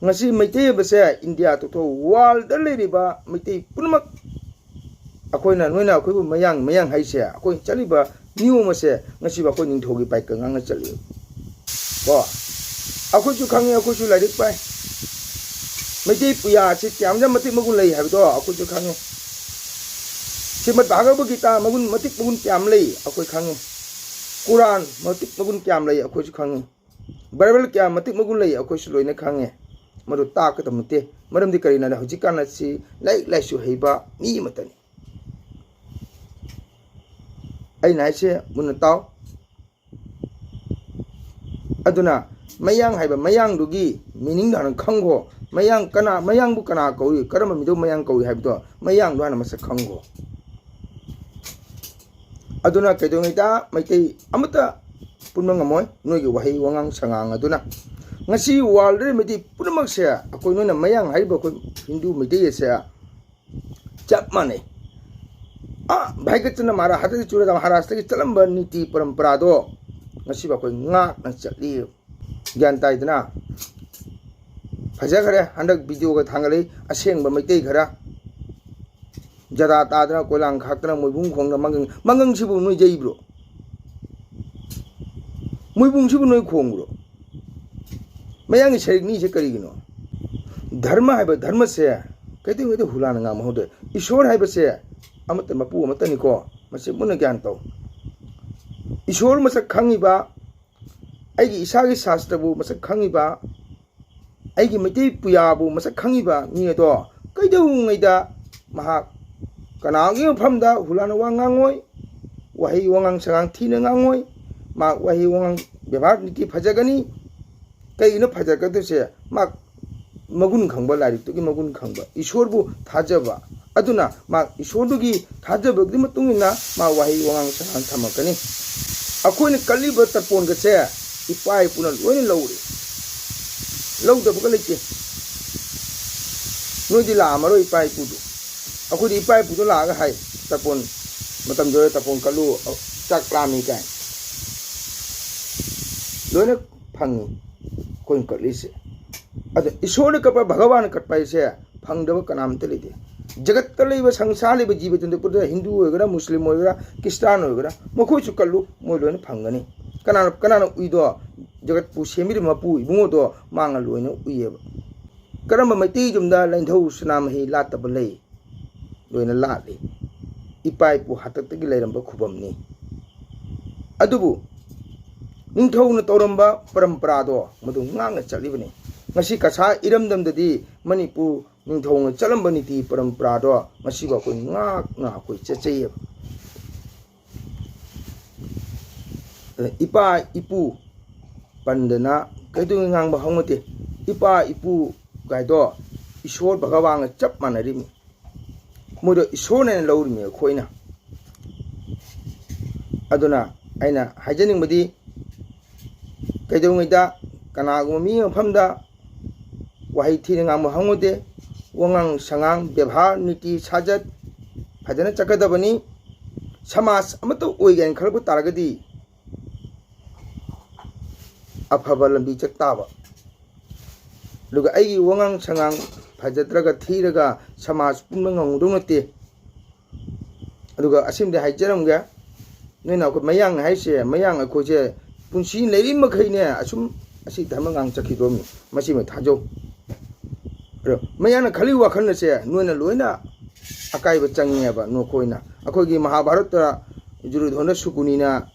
ꯉꯁꯤ ꯃꯩꯇꯩ ꯍꯥꯏꯕꯁꯦ ꯏꯟꯗꯤꯌꯥ ꯇꯣꯛꯊꯣꯛ, ꯋꯥꯔꯜꯗ ꯂꯩꯔꯤꯕ ꯃꯩꯇꯩ ꯄꯨꯝꯅꯃꯛ, ꯑꯩꯈꯣꯏꯅ, ꯅꯣꯏꯅ ꯑꯩꯈꯣꯏꯕꯨ ꯃꯌꯥꯡ, ꯃꯌꯥꯡ ꯍꯥꯏꯁꯦ, ꯑꯩꯈꯣꯏ ꯆꯠꯂꯤꯕ ꯅꯤꯌꯣꯝ ꯑꯁꯦ ꯉꯁꯤꯕꯨ ꯑꯩꯈꯣꯏ ꯅꯤꯡꯊꯧꯒꯤ ꯄꯥꯏꯀ ꯉꯥꯡꯅ ꯆꯠꯂꯤ꯫ ꯀꯣ? ꯑꯩꯈꯣꯏꯁꯨ ꯈꯪꯉꯤ, ꯑꯩꯈꯣꯏꯁꯨ ꯂꯥꯏꯔꯤꯛ ꯄꯥꯏ꯫ ꯃꯩꯇꯩ ꯄꯨꯌꯥꯁꯤ ꯀꯌꯥꯝꯗ ꯃꯇꯤꯛ ꯃꯒꯨꯟ ꯂꯩ ꯍꯥꯏꯕꯗꯣ ꯑꯩꯈꯣꯏꯁꯨ ꯈꯪꯉꯤ꯫ ꯁ꯭ꯔꯤꯃꯗ ꯚꯥꯒꯕꯠ ꯒꯤꯇꯥ ꯃꯒꯨꯟ, ꯃꯇꯤꯛ ꯃꯒꯨꯟ ꯀꯌꯥꯝ ꯂꯩ ꯑꯩꯈꯣꯏ ꯈꯪꯉꯤ꯫ ꯀꯨꯔꯥꯟ ꯃꯇꯤꯛ ꯃꯒꯨꯟ ꯀꯌꯥꯝ ꯂꯩ ꯑꯩꯈꯣꯏꯁꯨ ꯈꯪꯉꯤ꯫ ꯕꯥꯏꯕꯜ ꯀꯌꯥ ꯃꯇꯤꯛ ꯃꯒꯨꯟ ꯂꯩ ꯑꯩꯈꯣꯏꯁꯨ ꯂꯣꯏꯅ ꯈꯪꯉꯤ꯫ ꯃꯗꯨ ꯇꯥꯛꯀꯗꯕ ꯅꯠꯇꯦ꯫ ꯃꯔꯝꯗꯤ ꯀꯔꯤꯅꯣ ꯍꯥꯏꯗ ꯍꯧꯖꯤꯛꯀꯥꯟ ꯑꯁꯤ ꯂꯥꯏꯔꯤꯛ ꯂꯥꯏꯁꯨ ꯍꯩꯕ ꯃꯤ ꯑꯃꯠꯇꯅꯤ꯫ ꯑꯩꯅ ꯍꯥꯏꯁꯦ ꯃꯨꯟꯅ ꯇꯥꯎ꯫ ꯑꯗꯨꯅ ꯃꯌꯥꯡ ꯍꯥꯏꯕ ꯃꯌꯥꯡꯗꯨꯒꯤ meaning ꯗꯣ ꯍꯥꯟꯅ ꯈꯪꯈꯣ꯫ ꯃꯌꯥꯡ ꯀꯅꯥ, ꯃꯌꯥꯡꯕꯨ ꯀꯅꯥ ꯀꯧꯏ, ꯀꯔꯝꯕ ꯃꯤꯗꯧ ꯃꯌꯥꯡ ꯀꯧꯏ ꯍꯥꯏꯕꯗꯣ, ꯃꯌꯥꯡꯗꯣ ꯍꯥꯟꯅ ꯃꯁꯛ ꯈꯪꯈꯣ꯫ ꯑꯗꯨꯅ ꯀꯩꯗꯧꯉꯩꯗ ꯃꯩꯇꯩ ꯑꯃꯠꯇ ꯄꯨꯟꯕ ꯉꯝꯃꯣꯏ ꯅꯣꯏꯒꯤ ꯋꯥꯍꯩ ꯋꯥꯉꯥꯡ ꯁꯉꯥꯡ ꯑꯗꯨꯅ꯫ ꯉꯁꯤ ꯋꯥꯔꯜꯗ ꯃꯩꯇꯩ ꯄꯨꯝꯅꯃꯛꯁꯦ, ꯑꯩꯈꯣꯏ ꯅꯣꯏꯅ ꯃꯌꯥꯡ ꯍꯥꯏꯔꯤꯕ ꯑꯩꯈꯣꯏ ꯍꯤꯟꯗꯨ ꯃꯩꯇꯩ ꯑꯁꯦ ꯆꯞ ꯃꯥꯟꯅꯩ꯫ ꯑꯥ, ꯚꯥꯏꯒꯆꯟꯗ꯭ꯔ ꯃꯍꯥꯔꯥꯖ, ꯍꯖꯔꯠ ꯆꯨꯔꯥꯗꯥ ꯃꯍꯥꯔꯥꯖꯇꯒꯤ ꯆꯠꯂꯝꯕ ꯅꯤꯇꯤ ꯄꯔꯝꯄꯔꯥꯗꯣ ꯉꯁꯤꯐꯥꯎ ꯑꯩꯈꯣꯏ ꯉꯥꯛꯅ ꯆꯠꯂꯤ꯫ ꯒ꯭ꯌꯥꯟ ꯇꯥꯏꯗꯅ? ꯐꯖꯈ꯭ꯔꯦ, ꯍꯟꯗꯛ video ꯒ ꯊꯥꯡꯒꯠꯂꯛꯏ ꯑꯁꯦꯡꯕ ꯃꯩꯇꯩ ꯈꯔ꯫ ꯖꯗꯥ ꯇꯥꯗꯅ, ꯀꯣꯏꯂꯥꯡ ꯈꯥꯛꯇꯅ, ꯃꯣꯏꯕꯨꯡ ꯈꯣꯡꯗ ꯃꯪꯒꯪ, ꯃꯪꯒꯪꯁꯤꯕꯨ ꯅꯣꯏ ꯌꯩꯕ꯭ꯔꯣ? ꯃꯣꯏꯕꯨꯡꯁꯤꯕꯨ ꯅꯣꯏ ꯈꯣꯡꯕ꯭ꯔꯣ? ꯃꯌꯥꯡꯒꯤ ꯁꯔꯤꯛꯅꯤꯁꯦ ꯀꯔꯤꯒꯤꯅꯣ? ꯙꯔꯃ ꯍꯥꯏꯕ ꯙꯔꯃꯁꯦ ꯀꯩꯗꯧꯉꯩꯗ ꯍꯨꯂꯥꯅ ꯉꯥꯡꯕ ꯍꯧꯗꯦ? ꯏꯁꯣꯔ ꯍꯥꯏꯕꯁꯦ ꯑꯃꯠꯇ, ꯃꯄꯨ ꯑꯃꯠꯇꯅꯤꯀꯣ, ꯃꯁꯤ ꯃꯨꯟꯅ ꯒ꯭ꯌꯥꯟ ꯇꯧ꯫ ꯏꯁꯣꯔ ꯃꯁꯛ ꯈꯪꯉꯤꯕ, ꯑꯩꯒꯤ ꯏꯁꯥꯒꯤ ꯁꯥꯁꯇ꯭ꯔꯕꯨ ꯃꯁꯛ ꯈꯪꯉꯤꯕ, ꯑꯩꯒꯤ ꯃꯩꯇꯩ ꯄꯨꯌꯥꯕꯨ ꯃꯁꯛ ꯈꯪꯉꯤꯕ ꯃꯤ ꯑꯗꯣ ꯀꯩꯗꯧꯉꯩꯗ ꯃꯍꯥꯛ ꯀꯅꯥꯒꯤ ꯃꯐꯝꯗ ꯍꯨꯂꯥꯅ ꯋꯥ ꯉꯥꯡꯉꯣꯏ, ꯋꯥꯍꯩ ꯋꯥꯉꯥꯡ ꯁꯉꯥꯡ ꯊꯤꯅ ꯉꯥꯡꯉꯣꯏ꯫ ꯃꯍꯥꯛ ꯋꯥꯍꯩ ꯋꯥꯉꯥꯡ ꯕꯦꯕꯥꯔ ꯅꯤꯇꯤ ꯐꯖꯒꯅꯤ꯫ ꯀꯩꯒꯤꯅꯣ ꯐꯖꯔꯛꯀꯗꯣꯏꯁꯦ? ꯃꯍꯥꯛ ꯃꯒꯨꯟ ꯈꯪꯕ, ꯂꯥꯏꯔꯤꯛꯇꯨꯒꯤ ꯃꯒꯨꯟ ꯈꯪꯕ, ꯏꯁꯣꯔꯕꯨ ꯊꯥꯖꯕ꯫ ꯑꯗꯨꯅ ꯃꯍꯥꯛ ꯏꯁꯣꯔꯗꯨꯒꯤ ꯊꯥꯖꯕꯒꯤ ꯃꯇꯨꯡ ꯏꯟꯅ ꯃꯍꯥꯛ ꯋꯥꯍꯩ ꯋꯥꯉꯥꯡ ꯁꯉꯥꯡ ꯊꯝꯃꯛꯀꯅꯤ꯫ ꯑꯩꯈꯣꯏꯅ ꯀꯠꯂꯤꯕ ꯇꯔꯄꯣꯟꯒꯁꯦ ꯏꯄꯥ ꯏꯄꯨꯅ ꯂꯣꯏꯅ ꯂꯧꯔꯦ꯫ ꯂꯧꯗꯕꯒ ꯂꯩꯇꯦ꯫ ꯅꯣꯏꯗꯤ ꯂꯥꯛꯑꯝꯃꯔꯣꯏ ꯏꯄꯥ ꯏꯄꯨꯗꯨ꯫ ꯑꯩꯈꯣꯏꯗꯤ ꯏꯄꯥ ꯏꯄꯨꯗꯣ ꯂꯥꯛꯑꯒ ꯍꯥꯏ, "ꯇꯔꯄꯣꯟ ꯃꯇꯝ ꯌꯧꯔꯦ, ꯇꯔꯄꯣꯟ ꯀꯠꯂꯨ, ꯆꯥꯛ ꯂꯥꯝꯃꯤ" ꯀꯥꯏꯅ꯫ ꯂꯣꯏꯅ ꯐꯪꯉꯤ ꯑꯩꯈꯣꯏꯅ ꯀꯠꯂꯤꯁꯦ꯫ ꯑꯗꯣ ꯏꯁꯣꯔꯅ ꯀꯠꯄ, ꯚꯒꯋꯥꯟꯅ ꯀꯠꯄ ꯍꯥꯏꯁꯦ ꯐꯪꯗꯕ ꯀꯅꯥꯝꯇ ꯂꯩꯇꯦ꯫ ꯖꯒꯠꯇ ꯂꯩꯕ, ꯁꯪꯁꯥꯔ ꯂꯩꯕ ꯖꯤꯕ ꯖꯟꯇꯨ ꯄꯨꯝꯅꯃꯛ, ꯍꯤꯟꯗꯨ ꯑꯣꯏꯒꯦꯔꯥ, ꯃꯨꯁꯂꯤꯝ ꯑꯣꯏꯒꯦꯔꯥ, ꯈ꯭ꯔꯤꯁꯇꯥꯟ ꯑꯣꯏꯒꯦꯔꯥ, ꯃꯈꯣꯏꯁꯨ ꯀꯠꯂꯨ, ꯃꯣꯏ ꯂꯣꯏꯅ ꯐꯪꯒꯅꯤ꯫ ꯀꯅꯥꯅ, ꯀꯅꯥꯅ ꯎꯏꯗꯣ? ꯖꯒꯠꯄꯨ ꯁꯦꯝꯕꯤꯔꯤꯕ ꯃꯄꯨ ꯏꯕꯨꯡꯉꯣꯗꯣ ꯃꯥꯅ ꯂꯣꯏꯅ ꯎꯏꯌꯦꯕ꯫ ꯀꯔꯝꯕ ꯃꯩꯇꯩ ꯌꯨꯝꯗ ꯂꯥꯏꯅꯤꯡꯊꯧ ꯁꯅꯥꯃꯍꯤ ꯂꯥꯠꯇꯕ ꯂꯩ? ꯂꯣꯏꯅ ꯂꯥꯠꯂꯤ꯫ ꯏꯄꯥ ꯏꯄꯨ ꯍꯥꯛꯇꯛꯇꯒꯤ ꯂꯩꯔꯝꯕ ꯈꯨꯕꯝꯅꯤ꯫ ꯑꯗꯨꯕꯨ ꯅꯤꯡꯊꯧꯅ ꯇꯧꯔꯝꯕ ꯄꯔꯝꯄꯔꯥꯗꯣ ꯃꯗꯨ ꯉꯥꯛꯅ ꯆꯠꯂꯤꯕꯅꯤ꯫ ꯉꯁꯤ ꯀꯁꯥꯔ ꯏꯔꯝꯗꯝꯗꯗꯤ ꯃꯅꯤꯄꯨꯔ ꯅꯤꯡꯊꯧꯅ ꯆꯠꯂꯝꯕ ꯅꯤꯇꯤ ꯄꯔꯝꯄꯔꯥꯗꯣ ꯉꯁꯤꯐꯥꯎ ꯑꯩꯈꯣꯏ ꯉꯥꯛꯅ ꯑꯩꯈꯣꯏ ꯆꯠꯆꯩꯌꯦꯕ꯫ ꯑꯗ ꯏꯄꯥ ꯏꯄꯨ ꯄꯟꯗꯅ ꯀꯩꯗꯧꯉꯩ ꯉꯥꯡꯕ ꯍꯧꯅꯗꯦ꯫ ꯏꯄꯥ ꯏꯄꯨ ꯀꯥꯏꯗꯣ ꯏꯁꯣꯔ ꯚꯒꯋꯥꯟꯒ ꯆꯞ ꯃꯥꯟꯅꯔꯤꯕꯅꯤ꯫ ꯃꯣꯏꯗꯣ ꯏꯁꯣꯔꯅ ꯍꯦꯟꯅ ꯂꯧꯔꯤꯃꯤ ꯑꯩꯈꯣꯏꯅ꯫ ꯑꯗꯨꯅ ꯑꯩꯅ ꯍꯥꯏꯖꯅꯤꯡꯕꯗꯤ, ꯀꯩꯗꯧꯉꯩꯗ ꯀꯅꯥꯒꯨꯝꯕ ꯃꯤ ꯃꯐꯝꯗ ꯋꯥꯍꯩ ꯊꯤꯅ ꯉꯥꯡꯕ ꯍꯧꯅꯗꯦ꯫ ꯋꯥꯉꯥꯡ ꯁꯉꯥꯡ, ꯕꯦꯕꯥꯔ, ꯅꯤꯇꯤ ꯁꯥꯖꯠ ꯐꯖꯅ ꯆꯠꯀꯗꯕꯅꯤ꯫ ꯁꯃꯥꯖ ꯑꯃꯠꯇ ꯑꯣꯏꯒꯦ ꯍꯥꯏꯅ ꯈꯜꯂꯛꯄ ꯇꯥꯔꯒꯗꯤ ꯑꯐꯕ ꯂꯝꯕꯤ ꯆꯠ ꯇꯥꯕ꯫ ꯑꯗꯨꯒ ꯑꯩꯒꯤ ꯋꯥꯉꯥꯡ ꯁꯉꯥꯡ ꯐꯖꯗ꯭ꯔꯒ, ꯊꯤꯔꯒ ꯁꯃꯥꯖ ꯄꯨꯟꯕ ꯉꯝꯒꯗꯧ ꯅꯠꯇꯦ꯫ ꯑꯗꯨꯒ ꯑꯁꯤꯃꯗꯤ ꯍꯥꯏꯖꯔꯝꯒꯦ, ꯅꯣꯏꯅ ꯑꯩꯈꯣꯏ ꯃꯌꯥꯡ ꯍꯥꯏꯁꯦ, ꯃꯌꯥꯡ ꯑꯩꯈꯣꯏꯁꯦ ꯄꯨꯟꯁꯤ ꯂꯩꯔꯤ ꯃꯈꯩꯅꯦ ꯑꯁꯨꯝ ꯑꯁꯤ ꯙꯔꯃ ꯉꯥꯡ ꯆꯠꯈꯤꯗꯣꯏꯅꯤ, ꯃꯁꯤꯃ ꯊꯥꯖꯧ꯫ ꯑꯗꯣ ꯃꯌꯥꯡꯅ ꯈꯜꯂꯤ ꯋꯥꯈꯜ ꯑꯁꯦ ꯅꯣꯏꯅ ꯂꯣꯏꯅ ꯑꯀꯥꯏꯕ ꯆꯪꯉꯦꯕ꯫ ꯅꯈꯣꯏꯅ ꯑꯩꯈꯣꯏꯒꯤ ꯃꯍꯥꯚꯥꯔꯠꯇ ꯗꯨꯔꯌꯣꯙꯅ ꯁꯨꯀꯨꯅꯤꯅ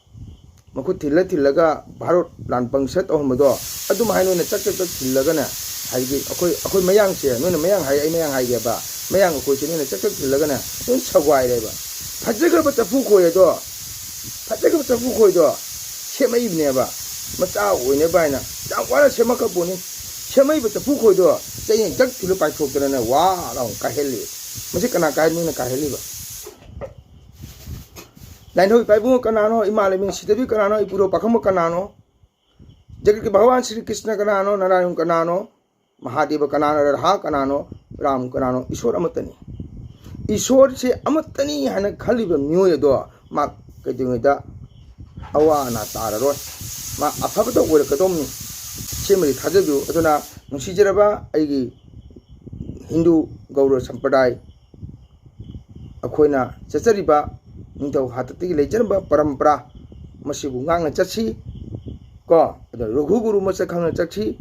ꯃꯈꯨꯠ ꯊꯤꯜꯂ ꯊꯤꯜꯂꯒ ꯚꯥꯔꯠ ꯂꯥꯟ ꯄꯪꯁ ꯇꯧꯍꯟꯕꯗꯣ, ꯑꯗꯨꯝ ꯍꯥꯏ ꯅꯣꯏꯅ ꯆꯛ ꯆꯛ ꯆꯛ ꯊꯤꯜꯂꯒꯅꯦ, ꯍꯥꯏꯗꯤ ꯑꯩꯈꯣꯏ, ꯑꯩꯈꯣꯏ ꯃꯌꯥꯡꯁꯦ, ꯅꯣꯏꯅ ꯃꯌꯥꯡ ꯍꯥꯏ, ꯑꯩ ꯃꯌꯥꯡ ꯍꯥꯏꯒꯦꯕ, ꯃꯌꯥꯡ ꯑꯩꯈꯣꯏꯁꯦ ꯅꯣꯏꯅ ꯆꯛ ꯆꯛ ꯊꯤꯜꯂꯒꯅꯦ ꯂꯣꯏ ꯁꯧꯒꯥꯏꯔꯦꯕ꯫ ꯐꯖꯈ꯭ꯔꯕ ꯆꯐꯨ ꯈꯣꯏ ꯑꯗꯣ, ꯐꯖꯈ꯭ꯔꯕ ꯆꯐꯨ ꯈꯣꯏꯗꯣ ꯁꯦꯝꯃꯛꯏꯕꯅꯦꯕ, ꯃꯆꯥ ꯑꯣꯏꯅꯕ ꯍꯥꯏꯅ ꯌꯥꯝ ꯋꯥꯅ ꯁꯦꯝꯃꯛꯈ꯭ꯔ ꯄꯣꯠꯅꯤ꯫ ꯁꯦꯝꯃꯛꯏꯕ ꯆꯐꯨ ꯈꯣꯏꯗꯣ ꯆꯩꯅ ꯖꯛ ꯊꯤꯜꯂ ꯄꯥꯏꯊꯣꯛꯇꯅꯅꯦ ꯋꯥ ꯂꯥꯎꯅ ꯀꯥꯏꯍꯜꯂꯤ꯫ ꯃꯁꯤ ꯀꯅꯥ ꯀꯥꯏ? ꯅꯣꯏꯅ ꯀꯥꯏꯍꯜꯂꯤꯕ꯫ ꯂꯥꯏꯅꯤꯡꯊꯧ ꯏꯄꯥ ꯏꯕꯨꯡꯉꯣ ꯀꯅꯥꯅꯣ? ꯏꯃꯥ ꯂꯩꯃꯦꯟ ꯁꯤꯗꯕꯤ ꯀꯅꯥꯅꯣ? ꯏꯄꯨꯔꯣ ꯄꯥꯈꯪꯕ ꯀꯅꯥꯅꯣ? ꯖꯒꯠꯀꯤ ꯚꯒꯋꯥꯟ ꯁ꯭ꯔꯤ ꯀ꯭ꯔꯤꯁꯅ ꯀꯅꯥꯅꯣ? ꯅꯥꯔꯥꯌꯟ ꯀꯅꯥꯅꯣ? ꯃꯍꯥꯗꯦꯕ ꯀꯅꯥꯅꯣ? ꯔꯥꯙꯥ ꯀꯅꯥꯅꯣ? ꯔꯥꯝ ꯀꯅꯥꯅꯣ? ꯏꯁꯣꯔ ꯑꯃꯠꯇꯅꯤ꯫ ꯏꯁꯣꯔꯁꯦ ꯑꯃꯠꯇꯅꯤ ꯍꯥꯏꯅ ꯈꯜꯂꯤꯕ ꯃꯤꯑꯣꯏ ꯑꯗꯣ ꯃꯥ ꯀꯩꯗꯧꯉꯩꯗ ꯑꯋꯥ ꯑꯅꯥ ꯇꯥꯔꯔꯣꯏ꯫ ꯃꯥ ꯑꯐꯕꯇ ꯑꯣꯏꯔꯛꯀꯗꯧꯕꯅꯤ꯫ ꯁꯤꯃꯗꯤ ꯊꯥꯖꯕꯤꯌꯨ꯫ ꯑꯗꯨꯅ ꯅꯨꯡꯁꯤꯖꯔꯕ ꯑꯩꯒꯤ ꯍꯤꯟꯗꯨ ꯒꯧꯔ ꯁꯝꯄ꯭ꯔꯗꯥꯏ, ꯑꯩꯈꯣꯏꯅ ꯆꯠꯆꯔꯤꯕ ꯅꯤꯡꯊꯧ ꯍꯥꯛꯇꯛꯇꯒꯤ ꯂꯩꯖꯔꯝꯕ ꯄꯔꯝꯄꯔꯥ ꯃꯁꯤꯕꯨ ꯉꯥꯛꯅ ꯆꯠꯁꯤ꯫ ꯀꯣ, ꯑꯗꯨꯅ ꯔꯘꯨ ꯒꯨꯔꯨ ꯃꯁꯛ ꯈꯪꯅ ꯆꯠꯁꯤ꯫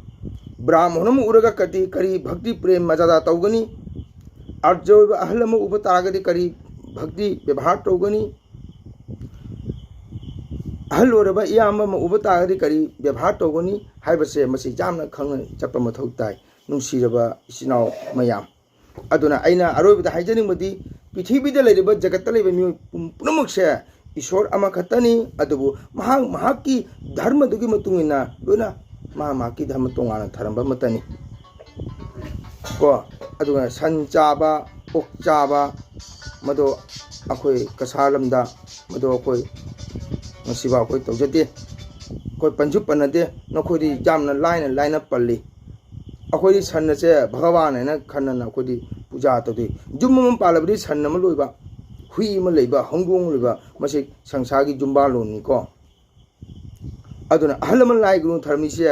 ꯕ꯭ꯔꯥꯍꯃꯟ ꯑꯃ ꯎꯔꯒ ꯀꯗꯤ ꯀꯔꯤ ꯚꯛꯇꯤ ꯄ꯭ꯔꯦꯝ ꯃꯖꯥꯗꯥ ꯇꯧꯒꯅꯤ? ꯑꯔꯖ ꯑꯣꯏꯕ ꯑꯍꯜ ꯑꯃ ꯎꯕ ꯇꯥꯔꯒꯗꯤ ꯀꯔꯤ ꯚꯛꯇꯤ ꯕꯦꯕꯍꯥꯔ ꯇꯧꯒꯅꯤ? ꯑꯍꯜ ꯑꯣꯏꯔꯕ ꯏꯌꯥꯝꯕ ꯑꯃ ꯎꯕ ꯇꯥꯔꯒꯗꯤ ꯀꯔꯤ ꯕꯦꯕꯍꯥꯔ ꯇꯧꯒꯅꯤ ꯍꯥꯏꯕꯁꯦ ꯃꯁꯤ ꯌꯥꯝꯅ ꯈꯪꯅ ꯆꯠꯄ ꯃꯊꯧ ꯇꯥꯏ, ꯅꯨꯡꯁꯤꯔꯕ ꯏꯆꯤꯟ ꯏꯅꯥꯎ ꯃꯌꯥꯝ꯫ ꯑꯗꯨꯅ ꯑꯩꯅ ꯑꯔꯣꯏꯕꯗ ꯍꯥꯏꯖꯅꯤꯡꯕꯗꯤ, ꯄ꯭ꯔꯤꯊꯤꯕꯤꯗ ꯂꯩꯔꯤꯕ ꯖꯒꯠꯇ ꯂꯩꯕ ꯃꯤꯑꯣꯏ ꯄꯨꯝ-, ꯄꯨꯝꯅꯃꯛꯁꯦ ꯏꯁꯣꯔ ꯑꯃꯈꯛꯇꯅꯤ, ꯑꯗꯨꯕꯨ ꯃꯍꯥꯛ ꯃꯍꯥꯛꯀꯤ ꯙꯔꯃꯗꯨꯒꯤ ꯃꯇꯨꯡ ꯏꯟꯅ ꯂꯣꯏꯅ ꯃꯍꯥꯛ ꯃꯍꯥꯛꯀꯤ ꯙꯔꯃ ꯇꯣꯉꯥꯟꯅ ꯊꯔꯝꯕ ꯑꯃꯠꯇꯅꯤ꯫ ꯀꯣ, ꯑꯗꯨꯒ ꯁꯟ ꯆꯥꯕ, ꯑꯣꯛ ꯆꯥꯕ, ꯃꯗꯨ ꯑꯩꯈꯣꯏ ꯀꯁꯥꯔ ꯂꯝꯗ ꯃꯗꯨ ꯑꯩꯈꯣꯏ ꯉꯁꯤꯐꯥꯎ ꯑꯩꯈꯣꯏ ꯇꯧꯖꯗꯦ꯫ ꯑꯩꯈꯣꯏ ꯄꯟꯁꯨ ꯄꯟꯅꯗꯦ꯫ ꯅꯈꯣꯏꯗꯤ ꯌꯥꯝꯅ ꯂꯥꯏꯅ ꯂꯥꯏꯅ ꯄꯜꯂꯤ꯫ ꯑꯩꯈꯣꯏꯗꯤ ꯁꯟ ꯑꯁꯦ ꯚꯒꯋꯥꯟ ꯍꯥꯏꯅ ꯈꯟꯅꯅ ꯑꯩꯈꯣꯏꯗꯤ ꯄꯨꯖꯥ ꯇꯧꯗꯦ꯫ ꯌꯨꯝ ꯑꯃ ꯄꯥꯜꯂꯕꯗꯤ ꯁꯟ ꯑꯃ ꯂꯣꯏꯕ, ꯍꯨꯏ ꯑꯃ ꯂꯩꯕ, ꯍꯧꯗꯣꯡ ꯑꯃ ꯂꯣꯏꯕ, ꯃꯁꯤ ꯁꯪꯁꯥꯔꯒꯤ ꯌꯨꯝꯕꯥꯜꯂꯣꯟꯅꯤꯀꯣ꯫ ꯑꯗꯨꯅ ꯑꯍꯜ ꯂꯃꯟ ꯂꯥꯏ ꯒꯨꯔꯨ ꯊꯔꯝꯃꯤꯁꯦ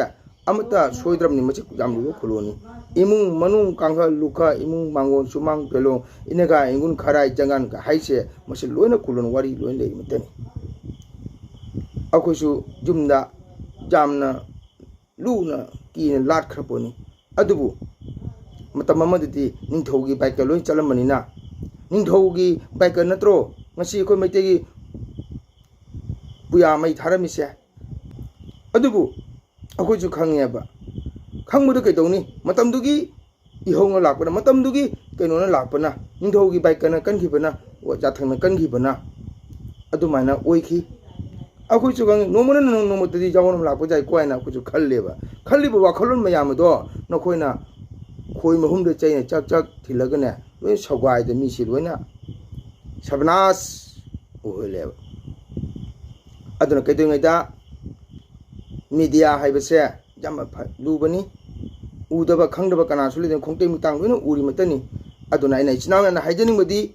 ꯑꯃꯠꯇ ꯁꯣꯏꯗ꯭ꯔꯕꯅꯤ꯫ ꯃꯁꯤ ꯌꯥꯝ ꯂꯨꯕ ꯈꯨꯂꯣꯅꯤ꯫ ꯏꯃꯨꯡ ꯃꯅꯨꯡ ꯀꯥꯡꯈꯜ ꯂꯨꯈ, ꯏꯃꯨꯡ ꯃꯥꯡꯒꯣꯟ ꯁꯨꯃꯥꯡ ꯄꯦꯂꯣꯡ, ꯏꯅꯒꯥ ꯏꯪꯒꯨꯟ ꯈꯔꯥꯏ ꯖꯪꯒꯥꯟ ꯍꯥꯏꯁꯦ ꯃꯁꯤ ꯂꯣꯏꯅ ꯈꯨꯂꯣꯟ ꯋꯥꯔꯤ ꯂꯣꯏꯅ ꯂꯩꯔꯤ ꯃꯇꯅꯤ꯫ ꯑꯩꯈꯣꯏꯁꯨ ꯌꯨꯝꯗ ꯌꯥꯝꯅ ꯂꯨꯅ ꯀꯤꯅ ꯂꯥꯠꯈ꯭ꯔ ꯄꯣꯠꯅꯤ꯫ ꯑꯗꯨꯕꯨ ꯃꯇꯝ ꯑꯃꯗꯗꯤ ꯅꯤꯡꯊꯧꯒꯤ ꯕꯥꯏꯀꯔ ꯂꯣꯏ ꯆꯠꯂꯝꯕꯅꯤꯅ, ꯅꯤꯡꯊꯧꯒꯤ ꯕꯥꯏꯀꯔ ꯅꯠꯇ꯭ꯔꯣ ꯉꯁꯤ ꯑꯩꯈꯣꯏ ꯃꯩꯇꯩꯒꯤ ꯄꯨꯌꯥ ꯃꯩ ꯊꯥꯔꯝꯃꯤꯁꯦ? ꯑꯗꯨꯕꯨ ꯑꯩꯈꯣꯏꯁꯨ ꯈꯪꯉꯦꯕ꯫ ꯈꯪꯕꯗ ꯀꯩꯗꯧꯅꯤ? ꯃꯇꯝꯗꯨꯒꯤ ꯏꯍꯧꯅ ꯂꯥꯛꯄꯅ, ꯃꯇꯝꯗꯨꯒꯤ ꯀꯩꯅꯣꯅ ꯂꯥꯛꯄꯅ, ꯅꯤꯡꯊꯧꯒꯤ ꯕꯥꯏꯀꯔꯅ ꯀꯟꯈꯤꯕꯅ, ꯌꯥꯊꯪꯅ ꯀꯟꯈꯤꯕꯅ ꯑꯗꯨꯃꯥꯏꯅ ꯑꯣꯏꯈꯤ꯫ ꯑꯩꯈꯣꯏꯁꯨ ꯈꯪꯉꯤ, ꯅꯣꯡꯃꯅ ꯅꯣꯡ-, ꯅꯣꯡꯃꯇꯗꯤ ꯌꯥꯑꯣꯟ ꯑꯃ ꯂꯥꯛꯄ ꯌꯥꯏꯀꯣ ꯍꯥꯏꯅ ꯑꯩꯈꯣꯏꯁꯨ ꯈꯜꯂꯦꯕ꯫ ꯈꯜꯂꯤꯕ ꯋꯥꯈꯜꯂꯣꯟ ꯃꯌꯥꯝ ꯑꯗꯣ ꯅꯈꯣꯏꯅ ꯈꯣꯏ ꯃꯍꯨꯝꯗ ꯆꯩꯅ ꯆꯥꯛ ꯆꯥꯛ ꯊꯤꯜꯂꯒꯅꯦ, ꯂꯣꯏ ꯁꯧꯒꯥꯏꯗ ꯃꯤꯁꯤ ꯂꯣꯏꯅ ꯁꯕꯅꯥꯁ ꯑꯣꯏꯍꯜꯂꯦꯕ꯫ ꯑꯗꯨꯅ ꯀꯩꯗꯧꯉꯩꯗ ꯃꯤꯗꯤꯌꯥ ꯍꯥꯏꯕꯁꯦ ꯌꯥꯝꯅ ꯐ- ꯂꯨꯕꯅꯤ꯫ ꯎꯗꯕ ꯈꯪꯗꯕ ꯀꯅꯥꯁꯨ ꯂꯩꯇꯦ, ꯈꯣꯡꯇꯦꯛ ꯃꯇꯥꯡ ꯂꯣꯏꯅ ꯎꯔꯤ ꯃꯇꯅꯤ꯫ ꯑꯗꯨꯅ ꯑꯩꯅ ꯏꯆꯤꯟ ꯏꯅꯥꯎꯅ ꯍꯥꯏꯖꯅꯤꯡꯕꯗꯤ,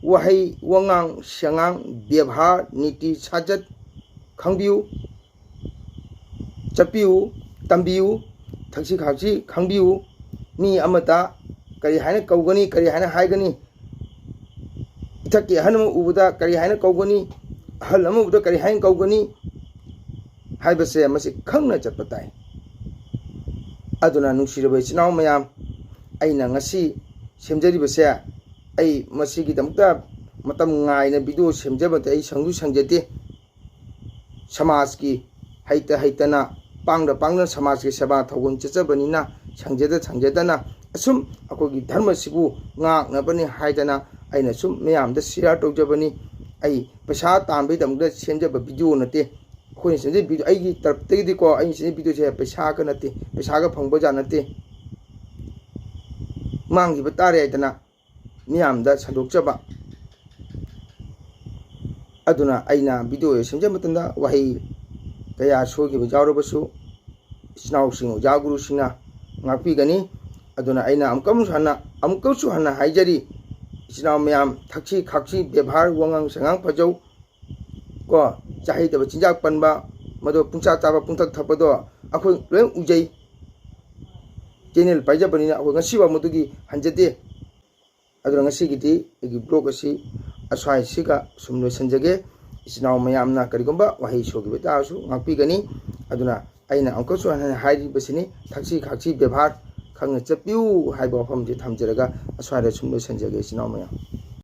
ꯋꯥꯍꯩ ꯋꯥꯉꯥꯡ ꯁꯉꯥꯡ, ꯕꯦꯕꯥꯔ, ꯅꯤꯇꯤ ꯁꯥꯖꯠ ꯈꯪꯕꯤꯌꯨ, ꯆꯠꯄꯤꯌꯨ, ꯇꯝꯕꯤꯌꯨ, ꯊꯛꯁꯤ ꯈꯥꯁꯤ ꯈꯪꯕꯤꯌꯨ꯫ ꯃꯤ ꯑꯃꯇ ꯀꯔꯤ ꯍꯥꯏꯅ ꯀꯧꯒꯅꯤ, ꯀꯔꯤ ꯍꯥꯏꯅ ꯍꯥꯏꯒꯅꯤ, ꯏꯊꯛꯀꯤ ꯑꯍꯜ ꯑꯃ ꯎꯕꯗ ꯀꯔꯤ ꯍꯥꯏꯅ ꯀꯧꯒꯅꯤ, ꯑꯍꯜ ꯑꯃ ꯎꯕꯗ ꯀꯔꯤ ꯍꯥꯏꯅ ꯀꯧꯒꯅꯤ ꯍꯥꯏꯕꯁꯦ ꯃꯁꯤ ꯈꯪꯅ ꯆꯠꯄ ꯇꯥꯏ꯫ ꯑꯗꯨꯅ ꯅꯨꯡꯁꯤꯔꯕ ꯏꯆꯤꯟ ꯏꯅꯥꯎ ꯃꯌꯥꯝ, ꯑꯩꯅ ꯉꯁꯤ ꯁꯦꯝꯖꯔꯤꯕꯁꯦ ꯑꯩ ꯃꯁꯤꯒꯤꯗꯃꯛꯇ ꯃꯇꯝ ꯉꯥꯏꯅ ꯚꯤꯗꯤꯑꯣ ꯁꯦꯝꯖꯕꯗ ꯑꯩ ꯁꯪꯁꯨ ꯁꯪꯖꯗꯦ꯫ ꯁꯃꯥꯖꯀꯤ ꯍꯩꯇ ꯍꯩꯇꯅ, ꯄꯥꯡꯗ ꯄꯥꯡꯗꯅ ꯁꯃꯥꯖꯀꯤ ꯁꯦꯕꯥ ꯊꯧꯒꯜ ꯆꯠꯆꯕꯅꯤꯅ ꯁꯪꯖꯗ ꯁꯪꯖꯗꯅ ꯑꯁꯨꯝ ꯑꯩꯈꯣꯏꯒꯤ ꯙꯔꯃꯁꯤꯕꯨ ꯉꯥꯛꯅꯕꯅꯤ ꯍꯥꯏꯗꯅ ꯑꯩꯅ ꯁꯨꯝ ꯃꯌꯥꯝꯗ ꯁꯤꯌꯥꯔ ꯇꯧꯖꯕꯅꯤ꯫ ꯑꯩ ꯄꯩꯁꯥ ꯇꯥꯟꯕꯒꯤꯗꯃꯛꯇ ꯁꯦꯝꯖꯕ ꯚꯤꯗꯤꯑꯣ ꯅꯠꯇꯦ꯫ ꯑꯩꯈꯣꯏꯅ ꯁꯦꯝꯖꯕ ꯚꯤꯗꯤꯑꯣ, ꯑꯩꯒꯤ ꯇꯔꯞꯇꯒꯤꯗꯤꯀꯣ, ꯑꯩꯅ ꯁꯦꯝꯖꯕ ꯚꯤꯗꯤꯑꯣꯁꯦ ꯄꯩꯁꯥꯒ ꯅꯠꯇꯦ, ꯄꯩꯁꯥꯒ ꯐꯪꯕ ꯖꯥꯠ ꯅꯠꯇꯦ꯫ ꯃꯥꯡꯈꯤꯕ ꯇꯥꯔꯦ ꯍꯥꯏꯗꯅ ꯃꯤꯌꯥꯝꯗ ꯁꯟꯗꯣꯛꯆꯕ꯫ ꯑꯗꯨꯅ ꯑꯩꯅ ꯚꯤꯗꯤꯑꯣ ꯁꯦꯝꯖꯕ ꯃꯇꯝꯗ ꯋꯥꯍꯩ ꯀꯌꯥ ꯁꯣꯏꯈꯤꯕ ꯌꯥꯎꯔꯕꯁꯨ ꯏꯆꯤꯟ ꯏꯅꯥꯎꯁꯤꯡ, ꯑꯣꯖꯥ ꯒꯨꯔꯨꯁꯤꯡꯅ ꯉꯥꯛꯄꯤꯒꯅꯤ꯫ ꯑꯗꯨꯅ ꯑꯩꯅ ꯑꯃꯨꯛꯀꯁꯨ ꯍꯟꯅ, ꯑꯃꯨꯛꯀꯁꯨ ꯍꯟꯅ ꯍꯥꯏꯖꯔꯤ, ꯏꯆꯤꯟ ꯏꯅꯥꯎ ꯃꯌꯥꯝ, ꯊꯛꯁꯤ ꯈꯥꯛꯁꯤ, ꯕꯦꯕꯥꯔ, ꯋꯥꯉꯥꯡ ꯁꯉꯥꯡ ꯐꯖꯧ ꯀꯣ꯫ ꯆꯥ ꯍꯩꯇꯕ ꯆꯤꯟꯖꯥꯛ ꯄꯟꯕ, ꯃꯗꯨ ꯄꯨꯡꯆꯥ ꯆꯥꯕ, ꯄꯨꯡꯊꯛ ꯊꯛꯄꯗꯣ ꯑꯩꯈꯣꯏ ꯂꯣꯏ ꯎꯖꯩ꯫ ꯆꯦꯅꯦꯜ ꯄꯥꯏꯖꯕꯅꯤꯅ ꯑꯩꯈꯣꯏ ꯉꯁꯤꯐꯥꯎ ꯃꯗꯨꯒꯤ ꯍꯟꯖꯗꯦ꯫ ꯑꯗꯨꯅ ꯉꯁꯤꯒꯤꯗꯤ ꯑꯩꯒꯤ ꯕ꯭ꯂꯣꯒ ꯑꯁꯤ ꯑꯁ꯭ꯋꯥꯏꯁꯤꯒ ꯁꯨꯝ ꯂꯣꯏꯁꯤꯟꯖꯒꯦ꯫ ꯏꯆꯤꯟ ꯏꯅꯥꯎ ꯃꯌꯥꯝꯅ ꯀꯔꯤꯒꯨꯝꯕ ꯋꯥꯍꯩ ꯁꯣꯏꯈꯤꯕ ꯇꯥꯔꯁꯨ ꯉꯥꯛꯄꯤꯒꯅꯤ꯫ ꯑꯗꯨꯅ ꯑꯩꯅ ꯑꯃꯨꯛꯀꯁꯨ ꯍꯟꯅ ꯍꯥꯏꯔꯤꯕꯁꯤꯅꯤ, ꯊꯛꯁꯤ ꯈꯥꯛꯁꯤ ꯕꯦꯕꯥꯔ ꯈꯪꯅ ꯆꯠꯄꯤꯌꯨ ꯍꯥꯏꯕ ꯋꯥꯐꯝꯁꯤ ꯊꯝꯖꯔꯒ ꯑꯁ꯭ꯋꯥꯏꯗ ꯁꯨꯝ ꯂꯣꯏꯁꯤꯟꯖꯒꯦ ꯏꯆꯤꯟ ꯏꯅꯥꯎ ꯃꯌꯥꯝ꯫